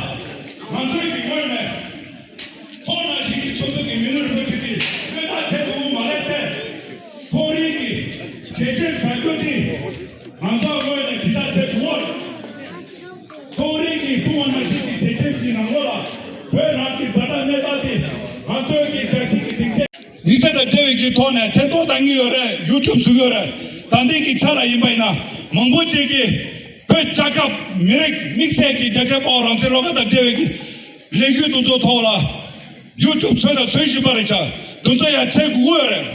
ང་ཚོའི་གི་ངོས་ནས་ཁོང་ནང་བཞིན་གྱི་སོ་སོ་གི་མི་ལུས་རིན་པོ་ཆེ་དེ་བློས་བཏང་བྱས་ཐུབ་མ་རེད་དེ། ཁོང་རང་གི་བྱས་རྗེས་བཞག་རྒྱུ་དེ་ང་ཚོའི་ངོས་ནས་དྲིལ་བསྒྲགས་བྱས་ཡོད། ཁོང་རང་གིས་གསུངས་པ་ནང་བཞིན་གྱི་བྱས་རྗེས་ཀྱི་ནང་ལོགས་ལ་བོད་རང་གི་ཛ་དྲག་གནས་སྟངས་དེ་ང་ཚོའི་གི་རྒྱལ་སྤྱི་གི་སྡིངས་ཆའི་མི་ཚེ་དང་འབྲེལ་བའི་གི་ཐོག་ནས་ཐེ་གཏོགས་གཏང་གི་ཡོད་རེད། ཡུ་ཊུབ་བཟོ་གི་ཡོད་རེད། ད་ལྟའི་གི་ཆ་ལ་ཡིན་པ་ཡིན་ན་མང་པོ་ཅིག་གིས་བོད་རྒྱལ་ཁབ་མི་རིགས་དམིགས་བསལ་གྱི་རྒྱལ་གཅེས་དཔའ་བོ་རང་བཙན་བློ་དགའ་དང་འབྲེལ་བའི་གི་ལས་འགུལ་དེ་ཚོ་ཐོག་ལ་ཡུ་ཊུབ་བཟོས་དང་བཟོ་བཞིན་པ་རེད་ཤག་དེ་ཚོ་ཡང་བྱེད་དགོས་ཀྱི་ཡོད་རེད།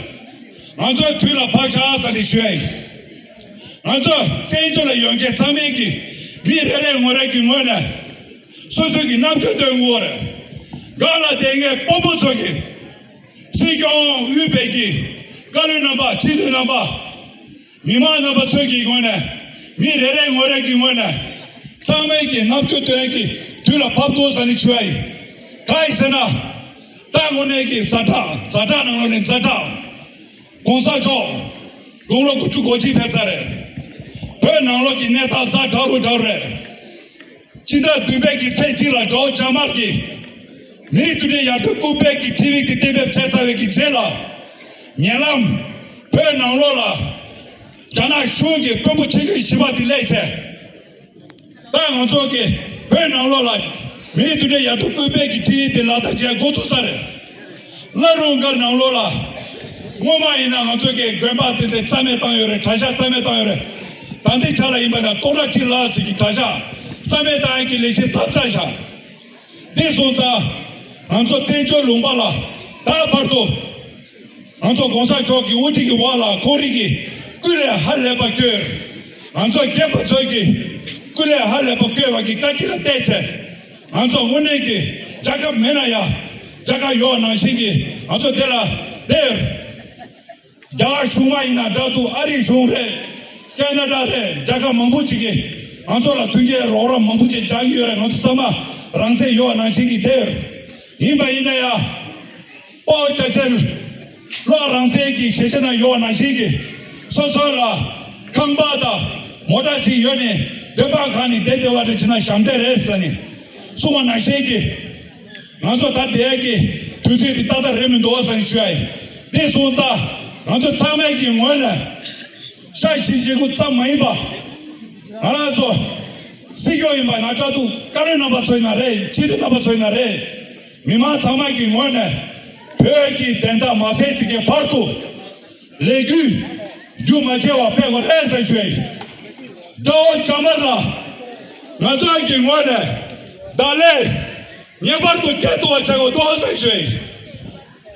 ང་ཚོ་དུས་ལ་བབ་ཤག་ཟེར་ནས་ཞུ་ཡ་ཡིན། ང་ཚོ་བཙན་བྱོལ་ལ་ཡོད་མཁན་ཚང་མས་ཀྱི་མི་རེ་རེ་ངོ་རེ་གི་ངོས་ནས་སོ་སོ་གི་རྣམ་དཔྱོད་སྟོན་དགོས་རེད། སྒང་ལ་བསྡད་མཁན་དཔོན་པོ་ཚོ་གི་སྲིད་སྐྱོང་དབུས་པའི་གི་བཀའ་བློན་རྣམ་པ། སྤྱི་འཐུས་རྣམ་པ། མི་མང་རྣམ་པ་ཚོའི་གི་ངོས་ནས་མི་རེ་རེ་ངོ་རེ་གི་ངོས་ནས་ཚང་མས་ཀྱི་རྣམ་དཔྱོད་སྟོན་གྱི་དུས་ལ་བབ་འདུག་ཟེར་ནས་ཞུ་ཡ་ཡིན། གང་ཡིན་ཟེར་ན། ད་དངོས་གནས་ཀྱི་ཛ་དྲག་ཛ་དྲག་ནང་ལོགས་ནས་ཛ་དྲག་གོང་ས་མཆོག་དགུང་ལོ་དགུ་བཅུ་གོ་གཅིག་ཕེབས་ཚར་རེད། བོད་ནང་ལོགས་ཀྱི་གནས་སྟངས་ཛ་དྲག་རུ་དྲག་རེད། སྤྱི་ཟླ་བདུན་པའི་གི་ཚེས་གཅིག་ལ་དགྲ་བོ་རྒྱ་དམར་གྱིས་མི་རིགས་མཐུན་སྒྲིལ་ཡར་ཐོན་སྐུལ་སྤེལ་གྱི་ཁྲིམས་ཡིག་དེ་གཏན་འབེབས་བྱས་ཚར་བའི་གི་རྗེས་ལ། ཉེ་ལམ་བོད་ནང་ལོགས་ལ་རྒྱ་ནག་གཞུང་གི་དཔོན་པོ་ཆེ་ཤོས་བཞི་པ་དེ་སླེབས་ཚེ། ད་ང་ཚོ་གི་བོད་ནང་ལོགས་ལ་མི་རིགས་མཐུན་སྒྲིལ་ཡར་ཐོན་སྐུལ་སྤེལ་གྱི་ཁྲིམས་ཡིག་དེ་ལག་བསྟར་བྱེད་འགོ་ཚུགས་ཚར་རེད། བླ་རུང་སྒར་ནང་ལོགས་ལ་སྔོན་མ་ཡིན་ན་ང་ཚོ་གི་དགོན་པ་དེ་འདྲ་རྩ་མེད་བཏང་ཡོད་རེད། གྲྭ་ཤག་རྩ་མེད་བཏང་ཡོད་རེད། ད་ལྟའི་ཆ་ལ་ཡིན་པ་ན་སྟོང་ཕྲག་གཅིག་ལྷག་ཅིག་གི་གྲྭ་ཤག་རྩ་མེད་བཏང་ཡག་གི་ལས་གཞི་བརྩམས་ཚར་ཤག་དེ་སོང་ཙང་ང་ཚོ་བཙན་བྱོལ་ལུང་པ་ལ་ད་བར་དུ། ང་ཚོ་གོང་ས་མཆོག་གི་དབུ་ཁྲིད་ཀྱི་འོག་ལ་ཁོང་རང་གིས་སྐུ་ལས་ཧ་ལས་པ་བསྐྱོན། ང་ཚོ་རྒན་པ་ཚོས་ཀྱི་སྐུ་ལས་ཧ་ལས་པ་བསྐྱོན་པ་གི་བཀའ་དྲིན་ལ་བརྟེན་བྱས། ང་ཚོ་དངོས་གནས་ཀྱི་རྒྱལ་ཁབ་མེད་ན་ཡང་རྒྱལ་ཁབ་ཡོད་ནང་བཞིན་གྱི་ང་ཚོ་དེ་ལ་བསྡད་ཡོད། རྒྱ་གར་གཞུང་མ་ཡིན་ན་འདྲ་འདུག་ཨ་རིའི་གཞུང་རེད། ཀེ་ན་ཌ་རེད། རྒྱལ་ཁབ་མང་པོ་ཅིག་གིས་ང་ཚོ་ལ་མཐུན་རྐྱེན་རོགས་རམ་མང་པོ་ཅིག་རྒྱག་གི་ཡོད་རེད། ང་ཚོ་ཚང་མ་རང་བཙན་ཡོད་ནང་བཞིན་གྱི་བསྡད་ཡོད་རེད། ཡིན་པ་ཡིན་ན་ཡང་། དཔའ་བོ་རྒྱལ་ཆེན་བློ་རང་བཙན་གྱི་ཞལ་ཆེམས་ནང་ཡོད་པ་ནང་བཞིན་གྱི་སོ་སོ་ལ་ཁང་པ་དང་མོ་ཊ་ཅིག་ཡོད་ནས་སྡོད་པ་ཁང་ནས་བསྡད་བསྡད་པ་རེད་བྱས་ན་ཞབས་འདྲེན་རེད་ཟེར་ནས་གསུངས་པ་ནང་བཞིན་གྱི་ང་ཚོ་ད་བསྡད་ཀྱི་དུས་ཚོད་དེ་ཏག་ཏག་རེད་མི་འདུག་ཟེར་ནས་ཞུ་ཡ་ཡིན། དེ་སོང་ཙང་ང་ཚོ་ཚང་མས་ཀྱི་ངོས་ནས་ཤ་ཞེན་བྱེད་དགོས་ཙམ་མ་ཡིན་པ་ང་རང་ཚོ་སྲིད་སྐྱོང་ཡིན་པ་ན་འདྲ་འདུག་བཀའ་བློན་རྣམ་པ་ཚོ་ཡིན་ན་རེད། སྤྱི་འཐུས་རྣམ་པ་ཚོ་ཡིན་ན་རེད། མི་མང་ཚང་མ་གི་ངོས་ནས་བོད་ཀྱི་བདེན་མཐའ་མ་གསལ་བྱེད་ཀྱི་བར་དུ་ལས་འགུལ་རྒྱུན་མ་ཆད་པར་སྤེལ་དགོས་རེད་ཟེར་ཞུ་ཡ་ཡིན། དགྲ་བོ་རྒྱ་དམར་ལ་ང་ཚོ་གི་ངོས་ནས་བརྡ་ལན་ངེས་པར་དུ་སྤྲད་ཐུབ་པ་བྱེད་དགོས་འདུག་ཟེར་ཞུ་ཡ་ཡིན།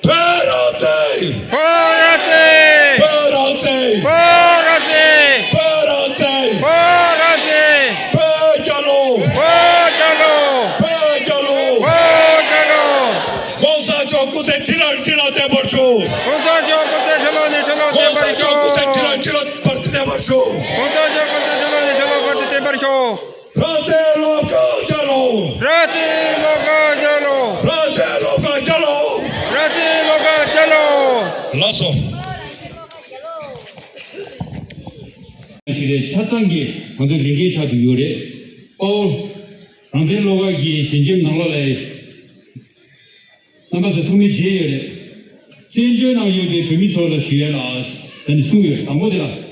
བོད་རང་བཙན། བོད་རང་བཙན། བོད་རང་བཙན། བོད་རང་བཙན། བོད་རང་བཙན། བོད་རྒྱལ་ལོ། བོད་རྒྱལ་ལོ། བོད་རྒྱལ་ལོ། བོད་རྒྱལ་ལོ། གོང་ས་མཆོག་སྐུ་ཚེ་ཁྲི་ལ་ཁྲི་ལ་བརྟན་པར་ཤོག་གོང་ས་མཆོག་སྐུ་ཚེ་ཁྲི་ལ་ནས་ཁྲི་ལ་བརྟན་པར་ཤོག་ཤོག་གོང་ས་མཆོག་གོང་ས་མཆོག་ལ་ནི་ཕྱག་ལ་ཕར་ཚུར་བརྟན་པར་ཤོག་རང་བཙན་སློབ་གྲྭ་རྒྱལ་ལོ། རང་བཙན་སློབ་གྲྭ་རྒྱལ་ལོ། རང་བཙན་སློབ་གྲྭ་རྒྱལ་ལོ། རང་བཙན་སློབ་གྲྭ་རྒྱལ་ལོ། ལགས་སོ། ཞིག་རེད། ཆ་ཚང་གི་ང་ཚོའི་ལས་འགན་ཆགས་བསྡད་ཡོད་རེད། དཔའ་བོ་རང་བཙན་སློབ་གྲྭ་གི་ཞལ་ཆེམས་ནང་ལོགས་ལ་རྣམ་པ་ཚོ་ཚང་མས་མཇལ་ཡོད་རེད། བཙན་བྱོལ་ནང་ཡོད་པའི་བོད་མི་ཚོ་ལ་ཞུ་ཡས་ལ་ཨ་ནི་གསུངས་ཡོད་རེད། དང་པོ་དེ་ལ་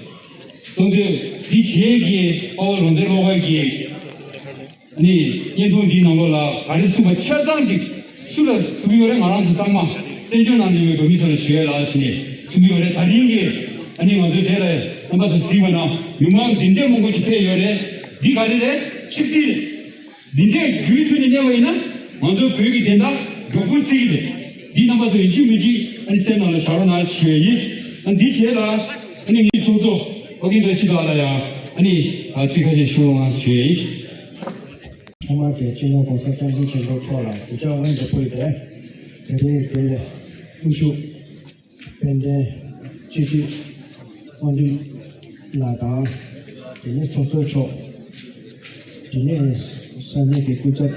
གསུང་དུས་འདི་བྱས་ཀྱི་དཔའ་བོ་རང་བཙན་སློབ་གྲྭ་གི་ནི་བརྙན་ཐུང་འདིའི་ནང་ལོགས་ལ་ག་རེ་གསུངས་པ་ཆ་ཚང་ཅིག་སུ་ལ་གསུང་གི་ཡོད་རེད། ང་རང་ཚོ་ཚང་མ་བཙན་བྱོལ་ནང་ལས་པའི་བོད་མི་ཚོ་ལ་ཞུ་ཡས་ལ་ཟེར་ནས་གསུང་གི་ཡོད་རེད། ད་རིང་གི་ཨ་ནི་ང་ཚོའི་དེ་ལ་རྣམ་པ་ཚོ་གཟིགས་པ་ན་མི་མང་འདི་འདྲས་མང་པོ་ཅིག་ཕེབས་ཡོད་རེད། འདི་ག་རེ་རེད། ཆིག་སྒྲིལ་རེད། འདི་འདྲས་རྒྱུན་མཐུད་ནས་གནས་པ་ཡིན་ན་ང་ཚོ་བོད་ཀྱི་བདེན་མཐའ་མགྱོགས་པོ་གསལ་གྱི་རེད། འདི་རྣམ་པ་ཚོ་ཡིན་གཅིག་མིན་གཅིག་ཨ་ནི་སེམས་ནང་ལ་བཞག་རོགས་གནང་ཞུ་ཡས་ཡིན། ཨ་འདི་བྱས་ལ་ཨ་ནི་ངའི་ཚོགས་གཙོ་ཨོ་རྒྱན་བཀྲ་ཤིས་ལགས་ལ་ཡང་ཨ་ནི་ཚིག་ཁ་ཤས་ཞུ་རོགས་གནང་ཞུ་ཡས་ཡིན། ཐོག་མར་དེ་སྤྱི་ནོར་གོང་ས་སྐྱབས་མགོན་ཆེན་པོ་མཆོག་ལ་གུས་ཕྱག་སྔོན་དུ་ཕུལ་ཏེ། དེ་རིང་དེ་དབུ་བཞུགས་དཔལ་ལྡན་སྤྱི་འཐུས་དབང་འདུས་ལགས་དང་། དེ་ནས་ཚོགས་གཙོ་མཆོག་དེ་ནས་ས་གནས་ཀྱི་སྐུ་ཚབ་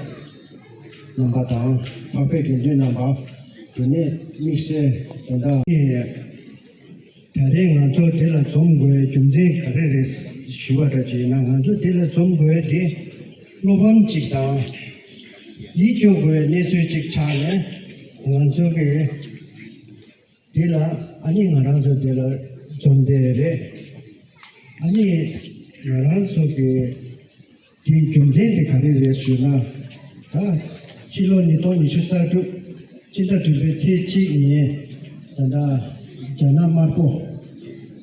རྣམ་པ་དང་། འཕགས་པའི་དགེ་འདུན་རྣམ་པ། དེ་ནས་དམིགས་བསལ་ད་ལྟ་ད་རེས་ང་ཚོ་དེ་ལ་འཛོམས་དགོས་པའི་རྒྱུ་མཚན་ག་རེ་རེད་ཞུ་བ་འདྲ་ཅིག་ཡིན་ན། ང་ཚོ་དེ་ལ་འཛོམས་དགོས་པ་དེ་བློ་ཕམ་ཅིག་དང་ཡིད་སྐྱོ་དགོས་པའི་གནས་ཚུལ་ཅིག་ཆགས་ནས། ང་ཚོ་གི་དེ་ལ་ཨ་ནི་ང་རང་ཚོ་དེ་ལ་འཛོམས་བསྡད་རེད། ཨ་ནི་ང་རང་ཚོ་གི་དེའི་རྒྱུ་མཚན་དེ་ག་རེ་རེད་ཞུས་ན། ད་ཕྱི་ལོ་ཉིས་སྟོང་ཉི་ཤུ་རྩ་དྲུག་སྤྱི་ཟླ་དྲུག་པའི་ཚེས་གཅིག་ཉིན་ད་ལྟ་རྒྱ་ནག་དམར་པོ་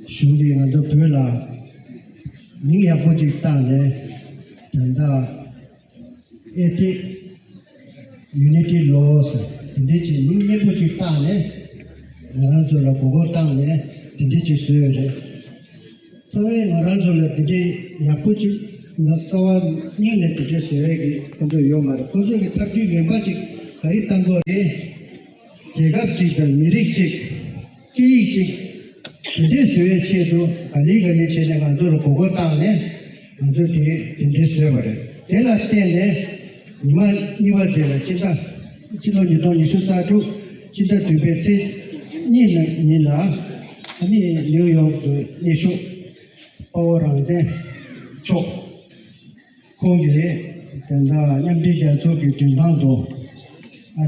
གཞུང་གིས་ང་ཚོ་བོད་ལ་མིང་ཡག་པོ་ཅིག་བཏགས་ནས། ད་ལྟ་ཨེ་ཐིག་ཡུ་ནི་ཊི་ལོ་ཟེར་དེ་འདྲའི་ཅིག་མིང་སྙན་པོ་ཅིག་བཏགས་ནས། ང་རང་ཚོ་ལ་མགོ་སྐོར་བཏང་ནས་དེ་འདྲའི་ཅིག་བཟོས་ཡོད་རེད། རྩ་བའི་ང་རང་ཚོ་ལ་དེ་འདྲའི་ཡག་པོ་ཅིག་ང་རྩ་བ་སྙིང་ནས་དེ་འདྲའི་བཟོ་ཡས་ཀྱི་ཁོང་ཚོ་ཡོད་མ་རེད། ཁོང་ཚོ་གི་ཐབས་ཇུས་ངན་པ་ཅིག་ག་རེ་བཏང་གི་ཡོད་རེད། རྒྱལ་ཁབ་ཅིག་དང་མི་རིགས་ཅིག་སྐད་ཡིག་ཅིག་དེ་འདྲའི་བཟོ་བའི་ཆེད་དུ་ག་ལེ་ག་ལེ་བྱས་ནས་ང་ཚོ་ལ་མགོ་སྐོར་བཏང་ནས། ང་ཚོས་དེ་དེ་འདྲའི་བཟོས་པ་རེད། དེ་ལ་བརྟེན་ནས་ཉི་མ་གཉིས་པ་དེ་ལ་སྤྱི་ཟླ་སྤྱི་ལོ་ཉིས་སྟོང་ཉི་ཤུ་རྩ་དྲུག་སྤྱི་ཟླ་བདུན་པའི་ཚེས་གཉིས་ཉིན་ལ་ཨ་ནི་ནིའུ་ཡོག་ཏུ་གནས་བཞུགས་དཔའ་བོ་རང་བཙན་མཆོག་ཁོང་གིས་དེ་འདྲ་མཉམ་འབྲེལ་རྒྱལ་ཚོགས་ཀྱི་མདུན་ཐང་དུ་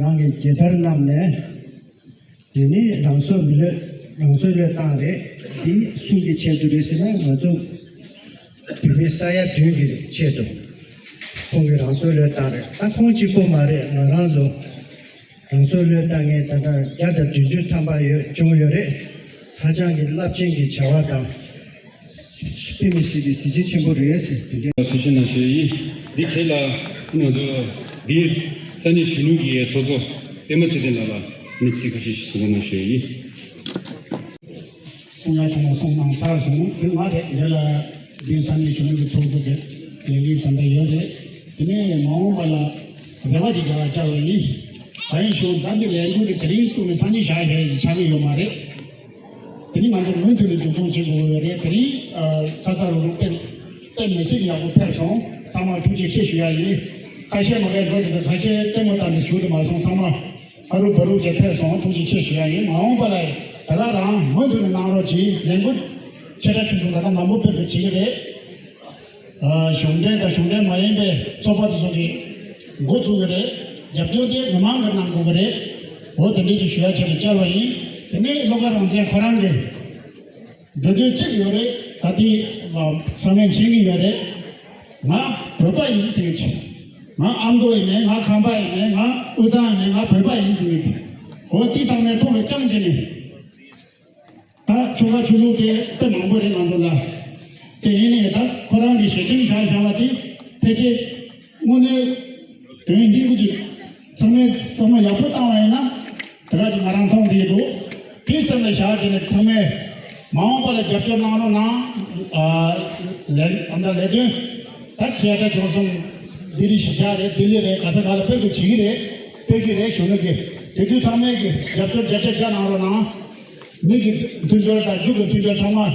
རང་གི་རྒྱལ་དར་བསྣམས་ནས། དེ་ནི་རང་སྲོག་མི་བློས་རང་སྲོག་བློས་བཏང་རེད། འདི་སུ་གི་ཆེད་དུ་རེད་ཟེར་ན། ང་ཚོ་བོད་མི་ས་ཡ་བདུན་གྱི་ཆེད་དུ་ཁོང་གིས་རང་སྲོག་བློས་བཏང་རེད། ད་ཁོང་གཅིག་པོ་མ་རེད། ང་རང་ཚོ་རང་སྲོག་བློས་བཏང་མཁན་ད་ལྟ་བརྒྱ་དང་བདུན་ཅུ་ཐམ་པ་ཡོད་བྱུང་ཡོད་རེད། ཧ་ཅང་གི་རླབས་ཆེན་གྱི་བྱ་བ་དང་། དཔེ་མི་སྲིད་པའི་གཟི་བརྗིད་ཆེན་པོ་རེད་ཟེར་དེ་འདྲའི། ཐུགས་རྗེ་གནང་ཞུ་ཡི། འདི་བྱས་ལ་ང་ཚོ་འདིར་ས་གནས་གཞོན་ནུ་གི་ཚོགས་གཙོ་པད་མ་ཚེ་བརྟན་ལགས་ལ་ནི་ཚིག་ཁ་ཤས་ཤིག་གསུང་གནང་ཞུ་ཡི། གསུང་ཡ་ཆེན་མོ་གསུང་གནང་ཚར་སོང་། དེ་ང་རེད། འདི་ལ་འདི་ས་གནས་གཞོན་ནུ་གི་ཚོགས་གཙོ་དེ་ལས་འགུལ་ད་ལྟ་ཡོད་རེད། དེ་ནས་མ་འོངས་པ་ལ་རེ་བ་ཅིག་རྒྱག་བྱ་བ་ཡིན། ད་ཡིན་ཞོག་ད་འདི་ལས་འགུལ་དེ་དེ་རིང་བཙུགས་ནས་སང་ཉིན་བཞག་བཞག་ཡ་ཅིག་ཆགས་ཀྱི་ཡོད་མ་རེད། དེ་ནི་ང་ཚོ་མུ་མཐུད་ནས་མཇུག་སྐྱོང་བྱེད་དགོས་ཀྱི་རེད། དེ་རིང་ཚ་ཚ་རུག་རུག་དཔེ་དཔེ་མི་སྲིད་ཡག་པོ་ཕེབས་སོང་། ཚང་མ་ཐུགས་རྗེ་ཆེ་ཞུ་ཡ་ཡིན། ཁ་ཤས་མ་གས་འགྲོ་དེ་ཁ་ཤས་ལྟད་མོ་བལྟས་ནས་བཞུགས་དུ་མ་སོང་། ཚང་མ་ཨ་རུ་བ་རུ་བྱས་ཕེབས་སོང་། ཐུགས་རྗེ་ཆེ་ཞུ་ཡ་ཡིན། མ་འོངས་པ་ལ་ད་ག་རང་མུ་མཐུད་ནས་གནང་རོགས་གྱིས། ལས་འགུལ་ཆེ་ཕྲ་ཆུང་ཆུང་ད་ལྟ་མང་པོ་ཕེབས་ཏེ་བྱེད་ཀྱི་རེད། གཞུང་འབྲེལ་དང་གཞུང་འབྲེལ་མ་ཡིན་པའི་ཚོགས་པ་དེ་ཚོ་གིས་འགོ་བཙུགས་ཀྱི་རེད། རྒྱབ་སྐྱོར་དེ་མི་མང་གིས་གནང་དགོས་ཀྱི་རེད། འོ་དེ་འདྲས་ཀྱི་ཞུ་ཡ་ཆེད་དུ་བཅར་བ་ཡིན། དེ་ནས་བློ་དགའ་རང་བཙན་ཁོ་རང་གི་འདོད་འདོད་གཅིག་ཡོད་རེད། ད་ལྟའི་བསམ་ཡས་མཁྱེན་གྱི་ཡོད་རེད། ང་བོད་པ་ཡིན་ཟེར་གྱི། ང་ཨ་མདོ་ཡིན་མེད། ང་ཁམས་པ་ཡིན་མེད། ང་དབུས་གཙང་ཡིན་མེད། ང་བོད་པ་ཡིན་ཟེར་གྱི། འོ་དེ་ཚང་མའི་ཐོག་ལ་རྐྱང་བྱས་ནས། ད་ཆོལ་ཁ་ཆོས་ལུགས་དེ་དཔེ་མང་པོ་རེད་ང་ཚོ་ལ། དེ་ཡིན་ནའི་ད་ཁོ་རང་གི་ཞལ་ཆེམས་བཞག་བཞག་པ་དེ་ཕལ་ཆེར་དངོས་གནས་དོན་སྙིང་པོ་ཅིག་ཚང་མས་བསམ་བློ་ཡག་པོ་བཏང་བ་ཡིན་ན། དེ་ག་ཅིག་ང་རང་མཐོང་བསྡད་འདུག་དེ་བསམ་ལ་བཞག་བྱས་ནས་ཚང་མས་མ་འོངས་པ་ལ་རྒྱབ་སྐྱོར་གནང་རོགས་གནང་། ཨ་ལས་ཨ་མདའ་ལས་དོན་ད་ཆེ་ཕྲ་ཆུང་གསུམ་ལྡི་ལི་གཞིས་ཆགས་རེད། ལྡི་ལི་རེད། ག་ས་ག་ལ་སྤེལ་དུ་བྱེད་ཀྱི་རེད། སྤེལ་གྱི་རེད། གཞོན་ནུ་གི་དེ་དུས་ཚང་མས་ཀྱི་རྒྱབ་སྐྱོར་བརྒྱ་ཆ་བརྒྱ་གནང་རོགས་གནང་། མི་གི་མཐུན་སྦྱོར་དང་རྒྱུ་གི་མཐུན་སྦྱོར་ཚང་མ་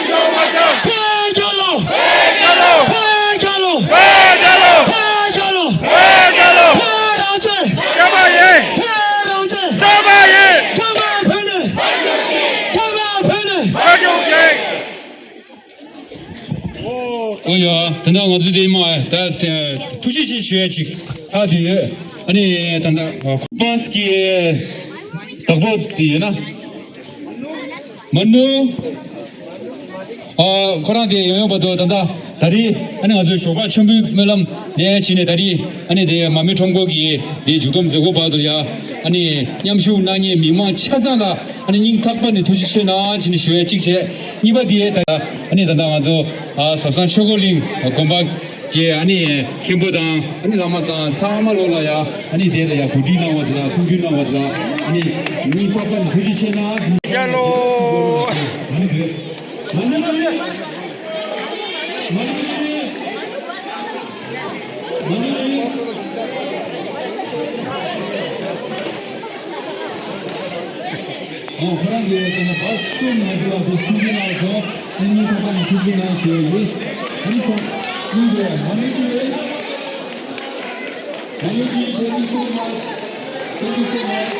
བཙན་བྱོལ་བ་ཚོ། བོད་རྒྱལ་ལོ། བོད་རྒྱལ་ལོ། བོད་རྒྱལ་ལོ། བོད་རྒྱལ་ལོ། བོད་རྒྱལ་ལོ། བོད་རང་བཙན། བསྐྱབས་པ་ཡིན། བོད་རང་བཙན། བསྐྱབས་པ་ཡིན། ཁམས་པ་བོད་ནས། ཁམས་པ་བོད་ནས། བོད་རྒྱལ་ལོ། ཨོ་ཡ། ད་ལྟ་ང་ཚོ་དེ་མ་ད་ཐུགས་རྗེ་ཆེ་ཞུ་ཡ་ཅིག་ཧ་དེ་ཡོད། ཨ་ནི་ད་ལྟ་པཱས་ཀྱི་བདག་པོ་དེ་ཡོད་ན། མ་ནུ། ཨ་ཁོ་རང་དེ་ཡོང་ཡོང་བར་དུ་ད་ལྟ་ད་རེས་ཨ་ནི་ང་ཚོའི་ཞོགས་པ་ཆེན་པོའི་སྨོན་ལམ་ནས་བྱས་ནས་ད་རེས་ཨ་ནི་དེ་མར་མེ་ཁྲོམ་སྐོར་གྱི་དེ་མཇུག་བསྡོམས་མཛད་སྒོ་བར་དུ་ཡ། ཨ་ནི་མཉམ་ཞུགས་གནང་མཁན་མི་མང་ཆ་ཚང་ལ་ཨ་ནི་སྙིང་ཐག་པ་ནས་ཐུགས་རྗེ་ཆེ་གནང་བྱས་ནས་ཞུ་ཡ་གཅིག་བྱས། གཉིས་པ་དེ་ད་ཨ་ནི་ད་ལྟ་ང་ཚོ་ཨ་ཟབ་གསང་ཆོས་འཁོར་གླིང་དགོན་པ་གི་ཨ་ནི་མཁན་པོ་དང་ཨ་ནི་བླ་མ་དང་ཚང་མ་ལོ་ལ་ཡ། ཨ་ནི་དེ་ལ་ཡ་གོ་སྒྲིག་གནང་བ་དེ་དང་མཐུན་འགྱུར་གནང་བ་དེ་དང་ཨ་ནི་སྙིང་ཐག་པ་ནས་ཐུགས་རྗེ་ཆེ་གནང་། ཡ་ལོ། ཨ་ནི་དེ། མ་ཎི་མ་ཎི། མ་ཎི་མ་ཎི། ཨོ་ཁོ་རང་གིས་ད་ནི་བར་གསུམ་མ་འགྲོ་བ་དེ་གསུང་གི་གནང་སོང་། ཨ་ནི་ཐོག་མ་ནས་ཐུགས་རྗེ་གནང་ཞུ་ཡ་ཡིན། ཨ་ནི་ཚོ་གཉིས་པའི་མ་ཎི་ཏི་རེད། མ་ཎི་ཏི། Thank you so much. Thank you so much.